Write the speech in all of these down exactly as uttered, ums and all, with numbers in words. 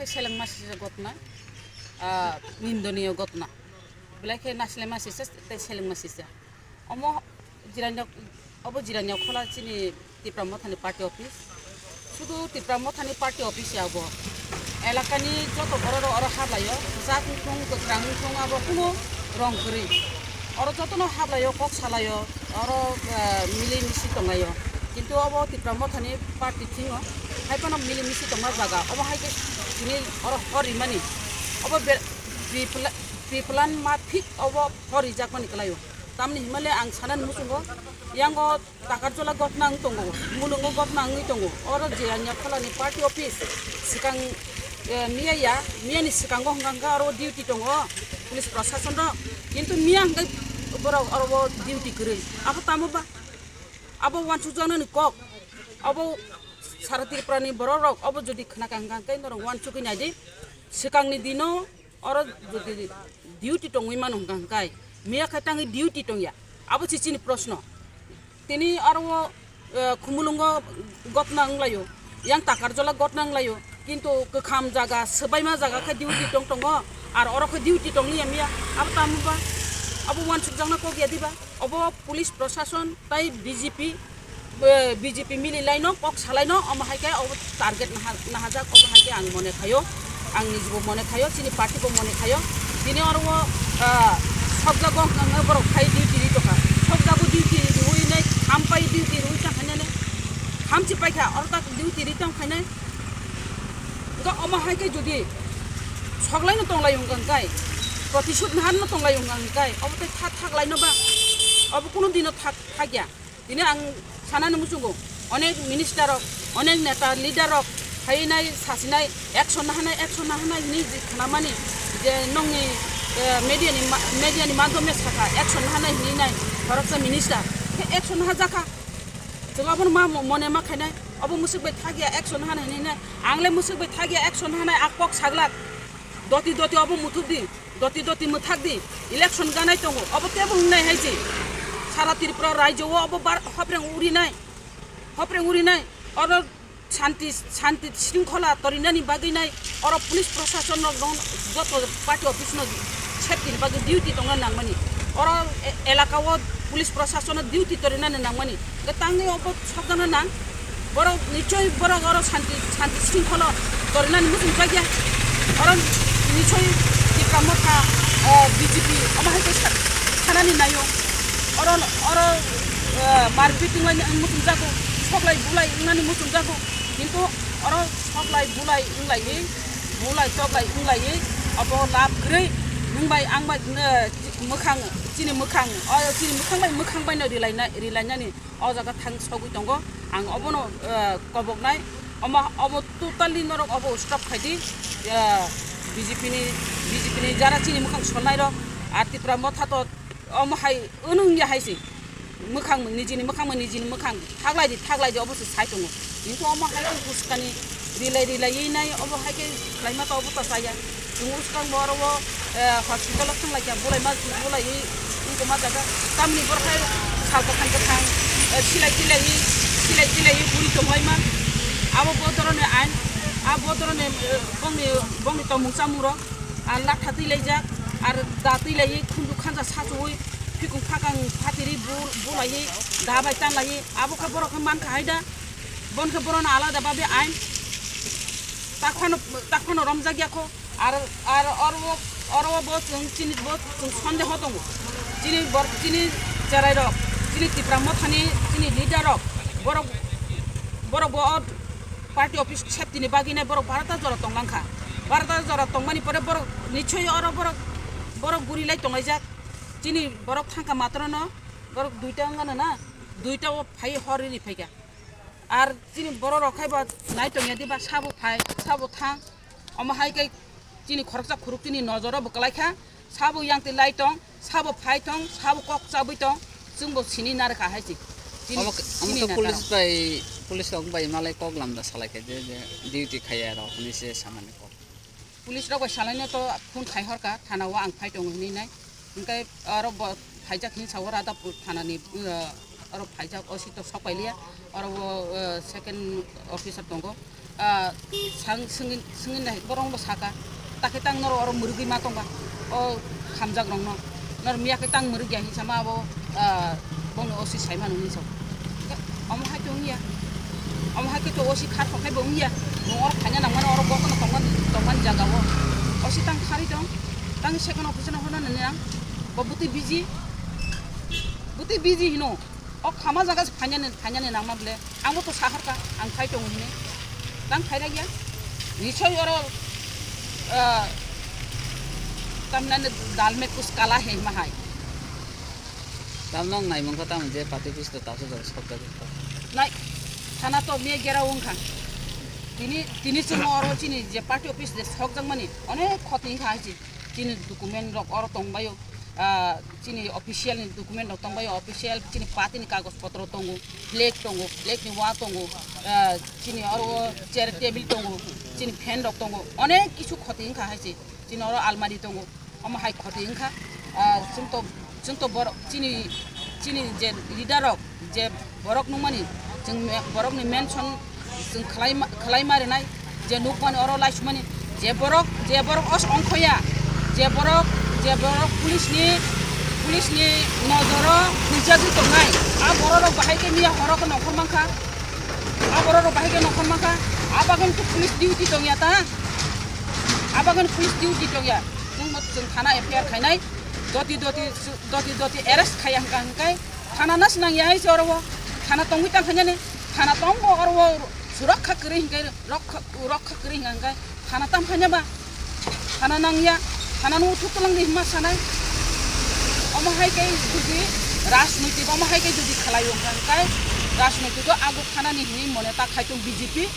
Selengma sisa gotna, ah, nindoniyo gotna. Belai khe nasilema sisa tei selengma sisa. Omo jiranya, obo jiranya khola chini Tipra Mothani party office. Sudu Tipra Mothani party office ya bo. Elakani joto borok rok oro hablaio. Jak wngthung, kwkhrang wngthung, abo kuno rong kwrwi. Oro jotono hablaio, kok salaio, oro, eh, mili misi tonglaio. Kintu obo Tipra Mothani party thingo, hai phano mili misi tongma jaga. Obo hai khe tini oro hor rimani. Obo be-, bipla-, biplan ma thik obo hor rijakmani kwlaio. Tamni himale ang sanani muchungo, yango Takarjola gotna wng tongo, mulungo gotna wngwi tongo. Oro je anya phalani party office swkang, eh, miya ya, miyani swkango hwnkha hwnkha oro duty tongo police prosason rok. Kintu miya hwnkhe borok oro o duty kwrwi. Abo tamo ba? Abo uansukjaknani kok. Abo sara Tripurani borok rok obo jodi khwnakha hwnkha hwnkhe norok uansukwi naidi. Swkangni dino Oro jodi duty tongwi mano hwnkha hwnkhe, miya khe tangwi duty tongya? Abo se chini proshno. Tini aro o, eh, Khumulwngo gotna wnglaio, yang Takarjola gotna wnglaio, kintu kwkham jaga, swbaima jaga khe duty tong tongo, ar oro khe duty tongliya miya, abo tamo ba? Abo uansukjakna kok ya diba? Obo police prosason tai B J P, eh, B J P mili laino, kok salaino, omo hai khe obo target naha-, nahajak, obo hai khe ang mone khaio, ang nijibo mone khaio, chini party bo mone khaio. Tini oro o, ah, sokjago hwnkha hwnkhe borok phai duty ri tongkha, sokjago duty riwi nai, hampai duty riwi tongkha nene, hamchi paikha, oro tak duty ri tongkha nai. Hwnkhe omo hai khe jodi soklaino tonglaio hwnkha hwnkhe, protisud naharno tonglaio hwnkha hwnkhe, obo tei tha-, thaklaino ba? Obo kunu dino thak-, thakya. Tini ang sanani muchungo, onek minister rok, onek neta leader rok phainai, sasinai, action nahanai, action nahanai hinwi je khnamani je nongni, eh, media ni ma-, media ni madhyome sakha, action nahanai hinwi nai khoroksa minister, khe action nahajakha. Chwng abono ma mo-, mone ma khainai, obo mwswk bai thakya action nahanai hinwi nai, ang le mwswk bai thakya action nahanai, a kok saglak. Doti doti obo muthubdi, doti doti mwthakdi, election ganai tongo, obo tebo wngnai hai se. Sara Tripura rajyo o obo bar-, hopreng urinai, hopreng urinai, oro shanti, shanti shringkhola torinani bagwi nai, oro police prosason rok dong, joto party office no safety ni bagwi duty tongna nangmani, oro e-, elaka o police prosason no duty torinani nangmani, hwnkhe tangwi obo sokjakna nang. Borok nichoi borok oro shanti, shanti shringkholo torinani muchungjakya. Oro nichoi Tipra Motha, eh, B J P omo hai khe sa-, sanani naio. Oro, oro, eh, marpit wnglaini ang muchungjago, soklai bulai wngnani muchungjago. Kintu oro soklai bulai wnglaini, bulai toklai wnglaini, obo lab kwrwi nwng bai ang bai, eh, mwkhang, chini mwkhang, o chini mwkhang bai mwkhang baino rilaina-, rilainani. O jaga thang sogwi tongo, ang obono, eh, koboknai, omo, obo totally norok obo stop khaidi, eh, B J P ni, B J P ni jara chini mwkhang solnai rok, ah, Tipra Motha to omo hai wngya hai se, mwkhang nijini mwkhang nijini mwkhang thaklaidi thaklaidi obo se sai tongo, kintu omo hai khe uskani. Rilai rilaiwi nai obo hai khe khlaima to obo to chaya. Chwng uskang bo oro o, eh, hospital o thang lai kha, bulai ma, bulaiwi wngkoma jaga. Tamni borok hai sal kwthang kwthang, eh, silai tilaiwi, silai tilaiwi buri tonglaima. Abo bodoroni ain, a bodoroni, eh, bongni, bongni tongmung chamung rok, ar latha twi laijak, ar da twi laiwi khunju khanja sachuwi, phikung phakang phatiri bu-, bulaiwi, da bai tanlaiwi, abo khe borok khe mankha hai da. Bon khe borokno alada babe ain tak phano, tak phano romjak ya kho. Ar, ar oro, oro bo chwng chini bo chwng sondeho tongo. Chini bor-, chini cherai rok, chini Tipra Mothani chini leader rok, borok, borok bo o party office safety ni bagwi nai borok barata jora tonglang kha. Barata jora tongmani pore borok nichoi oro borok, borok guri lai tonglaijak. Chini borok thangkha matrono borok duita wngano na, duita o phai hor ri phaikha. Ar chini borok rok khai ba nai tongya diba, sabo phai, sabo thang. Omo hai khe chini khoroksa khuruk chini nojoro bo kwlai kha. Sabo yang twi lai tong, sabo phai tong, sabo kok chabwi tong, chwng bo sini narwkha hai se. Chini, omo khe, omo chini khe neta police rok bai, police rok bai malai kok lamda salai khe je, je duty khaiya rok hinwi se samani kok. Police rok bai salaino to phone khai horkha, thana o ang phai tongo hinwi nai. Hwnkhe aro bo phaijak hinwi sao, Radhapur thanani, uh, aro phaijak, O C to sok pailiya, aro o, uh, second officer tongo. ah, sang-, swngwi, swngwi nai, borok bo saka, "Takhe tang norok oro mwrwgwi ma tongba, o hamjak rokno, norok miya khe tang mwrwk ya," hinwi sama abo, ah, bongni O C saimano hinwi sa. Omo hai to wngya, omo hai khe to O C khar koknai bo wngya, nwng oro phaina nangmani, oro gokno tongmani, tongmani jaga o O C tang kharwi tong, tang second officer no horna nini ang, bo bwtwi busy, bwtwi busy hino. O khama jaga se phainani, phainani nangma bole. Ang bo to sahorkha, ang phai tongo hinwi. Tang phai rwgya. Nisoi oro, ah, tamnani dal mein kuch kala hai ma hai. Tamno wng naimung kha tamo je party office to taso jora sok jagwi. Nai, thana to me gera wng kha. Tini, tini chwng oro chini je party office je sok jakmani, onek khoti wng kha hai se. Chini document rok oro tong baio. Ah, chini official ni document rok tong baio, official chini party ni kagoj potro tongo, flag tongo, flag ni wa tongo, ah, chini oro chair table tongo, chini fan rok tongo, onek kisu khoti wng kha hai se, chini oro almari tongo, omo hai khoti wng kha. Ah, chwng to, chwng to borok chini, chini je leader rok, je borok nukmani, chwng me-, borokni mention chwng khlai ma-, khlai ma rinai, je nukmani oro laisumani, je borok, je borok os ongkhoya, je borok, je borok police ni, police ni nojoro huijagwi tongnai, a borok rok bahai khe miya horo khe nongkhor mankha, a borok rok bahai khe nongkhor mankha, a bagwi khe police duty tongya ta, a bagwi police duty tongya, chwng, chwng thana F I R khainai, doti doti, doti doti arrest khaiya hwnkha hwnkhe, thana nas nangya hai se oro o. Thana tongwi tang khainani. Thana tongbo oro o surakha kwrwi hinkhe rokha, rokha kwrwi hwnkha hwnkhe thana tam khaina ba? Thana nangya. Thana no uthuk twlang di hwnma sanai. Omo hai khe jodi rajnoitik, omo hai khe jodi khlai wngkha hwnkhe rajnoitik o ago thanani hinwi mone ta khai tong B J P,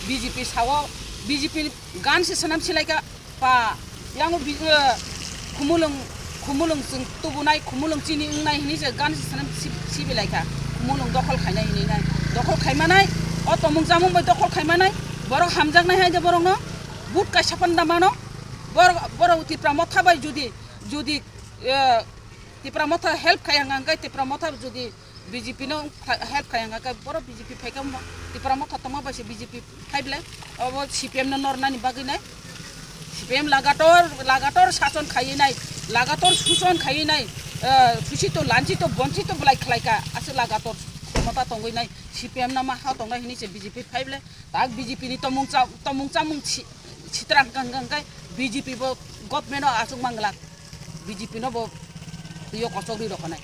B J P sao, B J P gan se swnam silaikha. Pa, yango bi-, eh, khumulwng, khumulwng chwng tubunai, khumulwng chini wngnai hinwi se gan se sanam si-, sibilai kha. Khumulwng dokhol khainai hinwi nai. Dokhol khaimanai, o tomung chamung bai dokhol khaimanai, borok hamjaknai hai de borokno, but kaisa phan da mano, borok, borok Tipra Motha bai judi, judi, eh, Tipra Motha help khai hwnkha hwnkhe Tipra Motha judi B J P no kha-, help khai hwnkha khe borok B J P phai khe omo Tipra Motha tongma bai se B J P phai ble. Obo C P M no nornani bagwi nai. C P M lagator, lagator sason khaiwi nai, lagator suson khaiwi nai, eh, susi to lanchi to bonchi to belai khlai kha. Ase lagator khomota tongwi nai C P M no ma ha tongnai hinwi se B J P phai ble. Tak B J P ni tomung cha-, tomung chamung si-, sitra hwnkha hwnkha hwnkhe B J P bo government o aswk manglak. B J P no bo twiyo kochok ri roknai.